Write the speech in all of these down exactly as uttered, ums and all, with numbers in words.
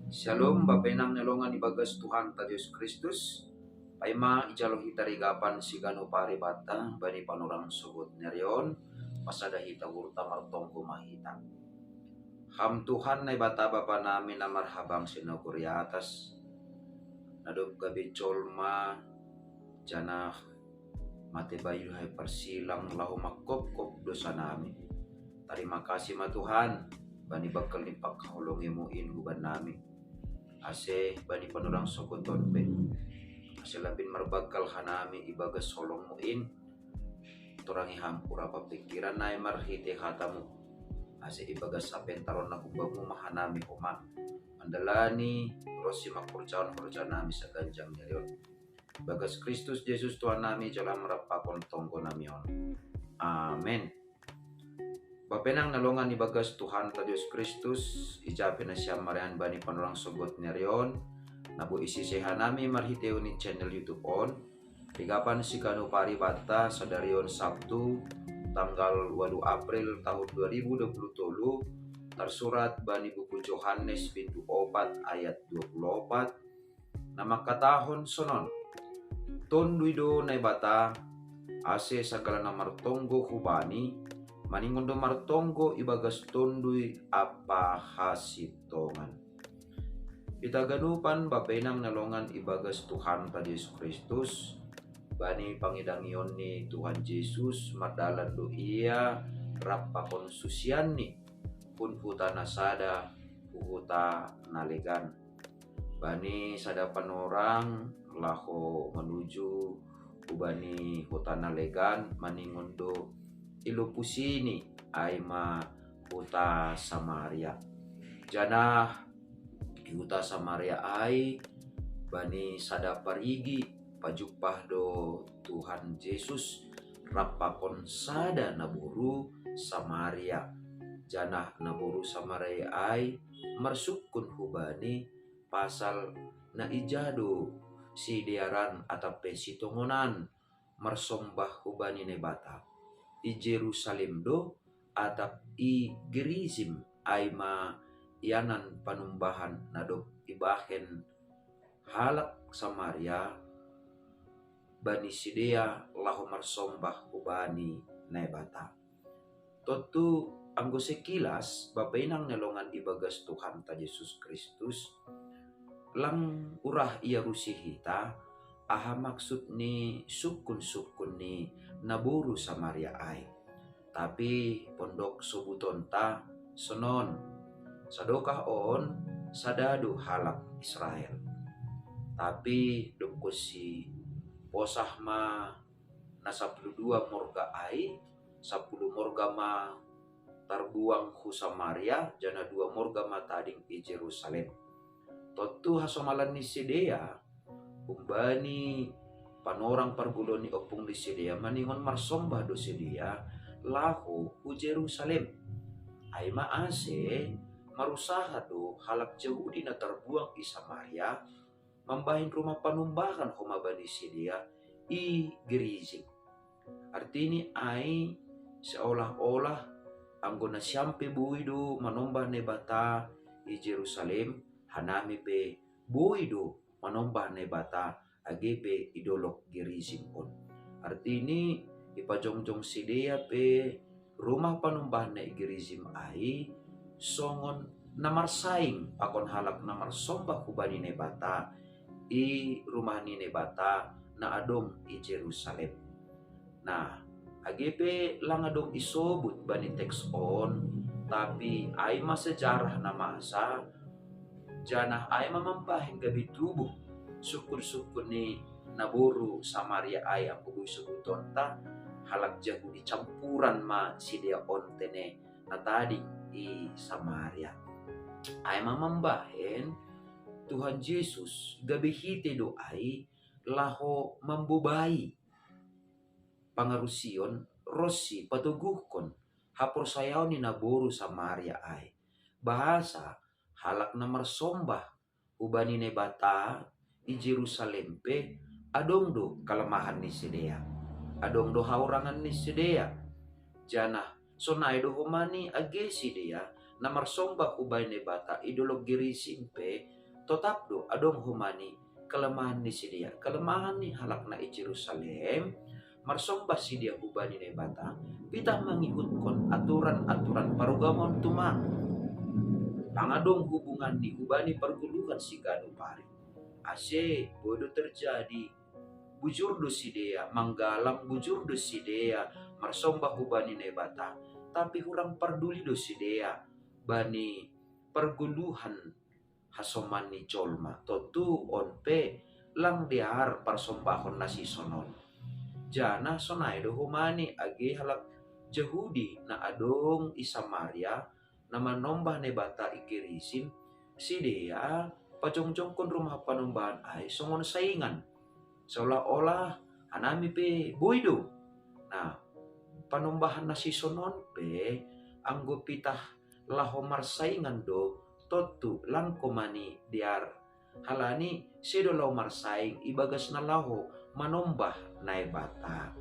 Shalom, bapenang na longan ibagas Tuhanta Jesus Kristus. Paima ijalo hita rigapan siganu paribata bani panorang sogot nerion, pasada hita hurta martonggo mahita. Ham Tuhan Naibata Bapa nami na marhabang sinogor i atas, na dob gabe jolma janah mate bayu hai parsilang laho mangkopkop dosa nami. Tarima kasih ma Tuhan, bani banggal ni pangkaholongimu in huban nami. Ase bani panorang sogoton pe, ase lambin marbanggal hanami ibagas holongmu in, torangi ham urapa pingkiran nai marhite hatamu, ase ibagas sapentaron na humbamu ma hanami homa mandalani ronsi mangkorjahon horja nami saganjang nerion. Bagas Kristus Jesus Tuhan nami, jalo ham rap pakon tonggo nami on. Amen. Bapenang na longan ibagas Tuhanta Jesus Kristus, ija pe nasiam marianan bani panorang sogot nerion, na boi isise hanami marhitehon ni channel YouTube on, rigapan siganu paribata sadarion Sabtu, tanggal walu April tahun dua ribu dua puluh tolu, tarsurat bani buku Johannes bindu opat ayat dua puluh opat, na mangkatahon sonon: Tonduy do Naibata, ase sagala na martonggo hu Bani, maningon do martonggo ibagas Tonduy ampa hasintongan. Hita ganupan bapenang na longan ibagas Tuhanta Jesus Kristus, bani pangidangion ni Tuhan Jesus mardalan do Ia rap pakon susianNi hun huta na sada hu huta na legan. Bani sada panorang laho manuju hubani huta na legan maningon do i lopusini, ai ma huta Samaria. Janah i huta Samaria ai, bani sada parigi pajumpah do Tuhan Jesus rap pakon sada naboru Samaria. Janah naboru Samaria ai marsungkun hu Bani pasal na ija do sidearan atap pe sitongonan marsombah hu Bani Naibata. I Jerusalem do atap i Gerizim, ai ma ianan panumbahan na dob ibahen halak Samaria bani sidea laho marsombah hu Bani Naibata. Tontu anggo sekilas bapenang na longan ibagas Tuhanta Jesus Kristus, lang urah iarusi hita aha maksud ni sungkun-sungkun ni naboru Samaria ai. Tapi pondok sobutonta sonon: Sadokah on sada do halak Israel. Tapi dob konsi posah ma na sapuluh dua morga ai, sapuluh morga ma tarbuang hu Samaria, janah dua morga ma tading i Jerusalem. Tontu hasomalan ni sidea humbani panorang pargulon ni ompung ni sidea maningon marsombah do sidea laho hu Jerusalem. Ai ma ase marusaha do halak Jahudi na tarbuang i Samaria mambahen rumah panumbahan homa bani sidea i Gerizim. Artini ai seolah-olah anggo nasiam pe boi do manombah Naibata i Jerusalem, hanami pe boi do manombah Naibata age pe i dolok Gerizim on. Artini ipajongjong sidea pe rumah panumbahan na i Gerizim ai songon na marsaing pakon halak na marsombah hu Bani Naibata i rumah ni Naibata na adong i Jerusalem. Nah, age pe lang adong isobut bani teks on, tapi ai ma sejarah na masa, janah ai ma mambahen gabe tubuh sungkun-sungkun ni naboru Samaria ai anggo boi sobutonta, halak Jahudi campuran ma sidea on tene na tading i Samaria. Ai ma mambahen Tuhan Jesus gabe hite do ai laho mambobai pangarusion ronsi patoguhkon haporsayaon ni naboru Samaria ai. Bahasa halak na marsombah hu Bani Naibata i Jerusalem pe adong do kalemahan ni sidea, adong do haurangan ni sidea. Janah sonai do homa ni age sidea na marsombah hu Bani Naibata i dolok Gerizim pe totap do adong homa ni kelemahan ni sidea, kelemahan ni halak na i Jerusalem, marsombah sidea hubani Naibata, pitah mangihutkon aturan-aturan parugamaon tumang. Mangadong hubungan ni hubani pargoluhan siganup ari. Ase boi do terjadi, bujur do sidea manggalang, bujur do sidea marsombah hubani Naibata, tapi hurang parduli do sidea bani pargoluhan hasoman ni jolma. Tontu on pe lang dear parsombahon na sisonon. Janah sonai do homa ni age halak Jahudi na adong i Samaria, na manombah Naibata i Gerisim, sidea pajongjongkon rumah panombahan ai songon saingan. Seolah-olah hanami pe boi do. Nah, panombahan na sisonon pe anggo pitah laho marsaingan do, tontu lang homa ni dear. Halani sedo laho marsaing ibagas na laho manombah Naibata.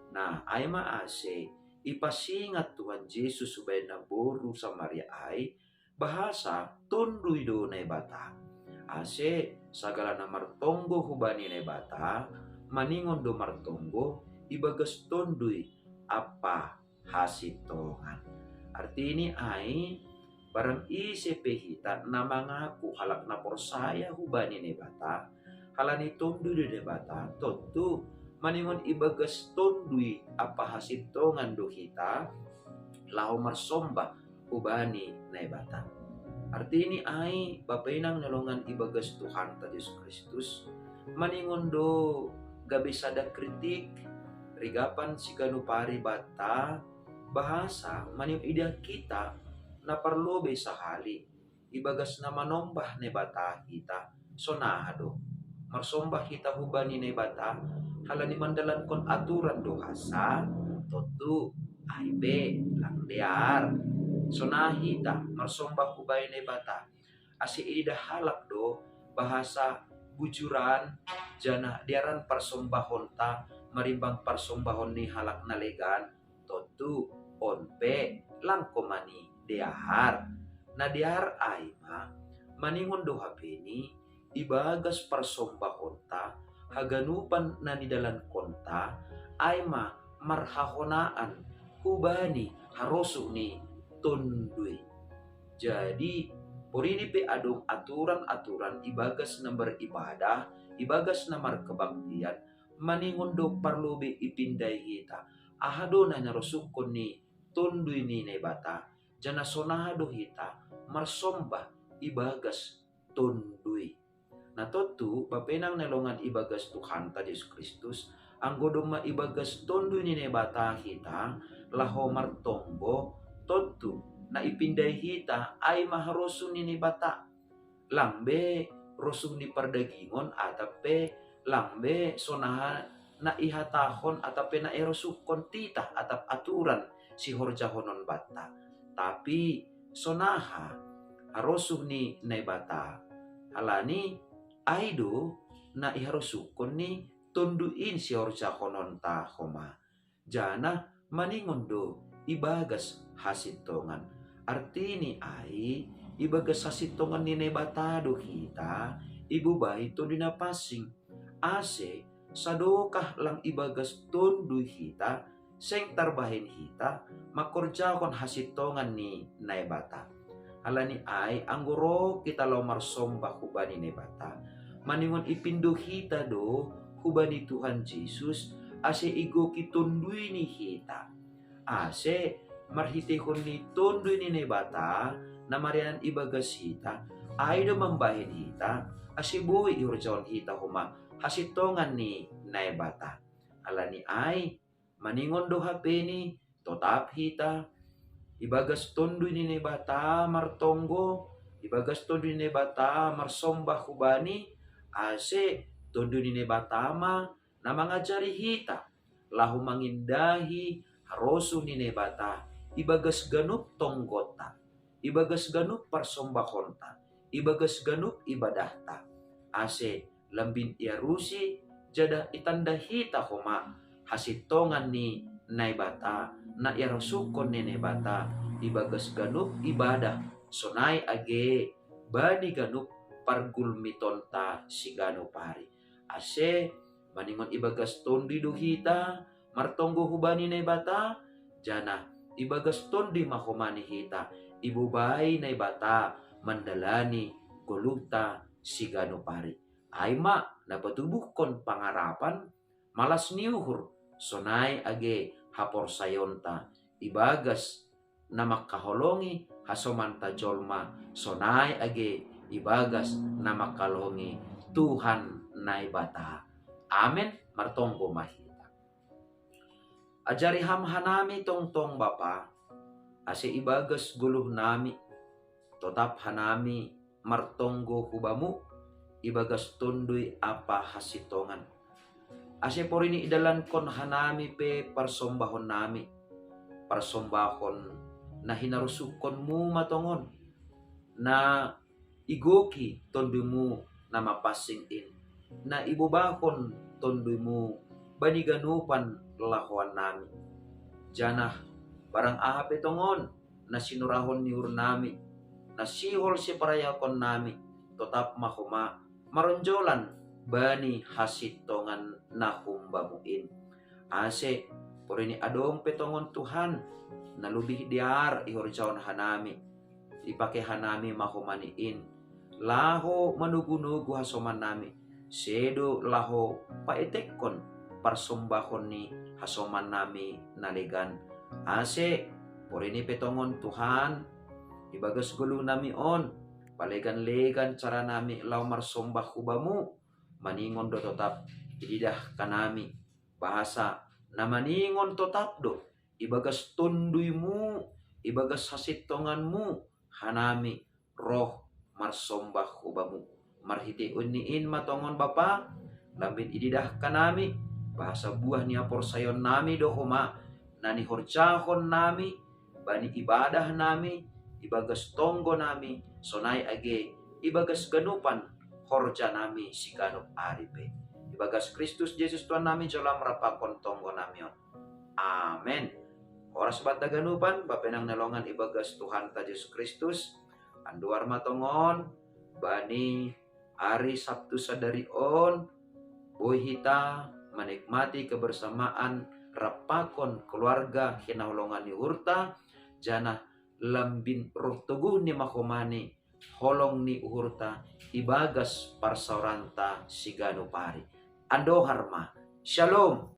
Nah, ai ma ase ipasingat Tuhan Jesus hubahen naboru Samaria ai, bahasa tondui do Naibata. Ase sagala na martonggo hubani Naibata, maningon do martonggo ibagas tondui ampa hasintongan. Artini ai, barang ise pe hita na mangaku halak na porsaya hubani Naibata, halani tondui do Naibata, tontu maningon ibagas tondui ampa hasintongan do hita laho marsombah hubani Naibata. Artini ai, bapa inang na longan ibagas Tuhanta Jesus Kristus, maningon do gabe sada kritik rigapan siganup ari banta, bahasa maningon idah hita na parlobei sahali ibagas na manombah Naibata hita, sonaha do. Marsombah hita hubani Naibata halani mandalankon aturan do hansa, tontu ai pe lang dear. Sonaha hita marsombah hubani Naibata, ase ididah halak do bahasa bujuran, janah dearan parsombahonta marimbang parsombahon ni halak na legan, tontu on pe lang homa ni dear. Na dear ai ma, maningon do hapeni ibagas parsombahonta, haganupan na nidalankonta ai ma marhahonaan hubani harosuh ni tondui. Jadi, porini pe adong aturan-aturan ibagas na beribadah, ibagas na markebaktian, maningon do parlobei ipindai hita aha do na nirosuhkon ni tondui ni Naibata, janah sonaha do hita marsombah ibagas tondui. Na tontu, bapa inang na longan ibagas Tuhanta Jesus Kristus, anggo domma ibagas tondui ni Naibata hita laho martonggo, tontu na ipindai hita ai ma harosuh ni Naibata. Lang be rosuh ni pardagingon atap pe lang be sonaha na ihatahon atap pe na irosuhkon titah atap aturan sihorjahonon banta, tapi sonaha harosuh ni Naibata. Halani ai do na iharosuhkon ni tondui in sihorjahononta homa. Janah maningon do ibagas hasintongan. Artini ai, ibagas hasintongan ni Naibata do hita ibobahi Tonduy Napansing. Ase sadokah lang ibagas Tonduy hita, seng tarbahen hita mangkorjahon hasintongan ni Naibata. Halani ai, anggo roh hita laho marsombah hubani Naibata, maningon ipindo hita do hubani Tuhan Jesus, ase igoki Tonduyni hita. Ase marhiteihon ni Tonduy ni Naibata na marianan ibagas hita, ai do mambahen hita, ase boi ihorjahon hita homa hasintongan ni Naibata. Halani ai, maningon do hapeni, totap hita ibagas Tonduy ni Naibata martonggo, ibagas Tonduy ni Naibata marsombah hubani, ase Tonduy ni Naibata ma na mangajari hita laho mangindahi harosuh ni Naibata ibagas ganup tonggonta, ibagas ganup parsombahonta, ibagas ganup ibadahta. Ase lambin iarusi, jadah itanda hita homa hasintongan ni Naibata, na iarosuhkon ni Naibata ibagas ganup ibadah, sonai age bani ganup pargulmitonta siganup ari. Ase maningon ibagas Tonduy do hita martonggo hubani Naibata, janah ibagas Tonduy ma homa ni hita ibobai Naibata mandalani goluhta siganup ari. Ai ma na patubuhkon pangarapan, malas ni uhur, sonai age haporsayaonta ibagas na mangkaholongi hasomanta jolma, sonai age ibagas na mangkaholongi Tuhan Naibata. Amen. Martonggo ma hita. Ajari Ham hanami tongtong Bapa, ase ibagas goluhnami totap hanami martonggo hu Bamu ibagas Tonduy ampa hasintongan. Ase porini idalankon hanami pe parsombahonnami, parsombahon na hinarosuhkonmu ma tongon, na igoki Tonduymu na mapansing in, na ibobahon Tonduymu bani ganupan lahoannami. Janah barang aha pe tongon na sinurahon ni uhurnami, na sihol siparayakonnami, totap ma homa maronjolan bani hasintongan na hum Bamu in. Ase porini adong pe tongon Tuhan na lobih dear ihorjahon hanami, ipake hanami ma homa ni in laho manogunogu hasomannami, sedo laho paetekkon parsombahon ni hasomannami na legan. Ase porini pe tongon Tuhan, ibagas goluhnami on, paleganlegan caranami laho marsombah hu Bamu, maningon do totap ididah hanami, bahasa na maningon totap do ibagas Tonduymu, ibagas hasintonganmu hanami roh marsombah hu Bamu. Marhitei ni in ma tongon Bapa, lambin ididah hanami, bahasa buah ni haporsayaonnami do homa na nihorjahonnami bani ibadahnami, ibagas tonggonami, sonai age ibagas ganupan horjanami siganup ari pe. Ibagas Kristus Jesus Tuhannami jolma rap pakon tonggonami on. Amen. Horas banta ganupan, bapa inang na hinaholongan ibagas Tuhanta Jesus Kristus, andohar ma tongon bani ari Sabtu sadari on, boi hita menikmati kebersamaan rap pakon keluarga hinaholongan ni uhurta, janah lambin roh toguhni ma homa ni holong ni uhurta ibagas parsaoranta siganup ari. Andohar ma. Shalom.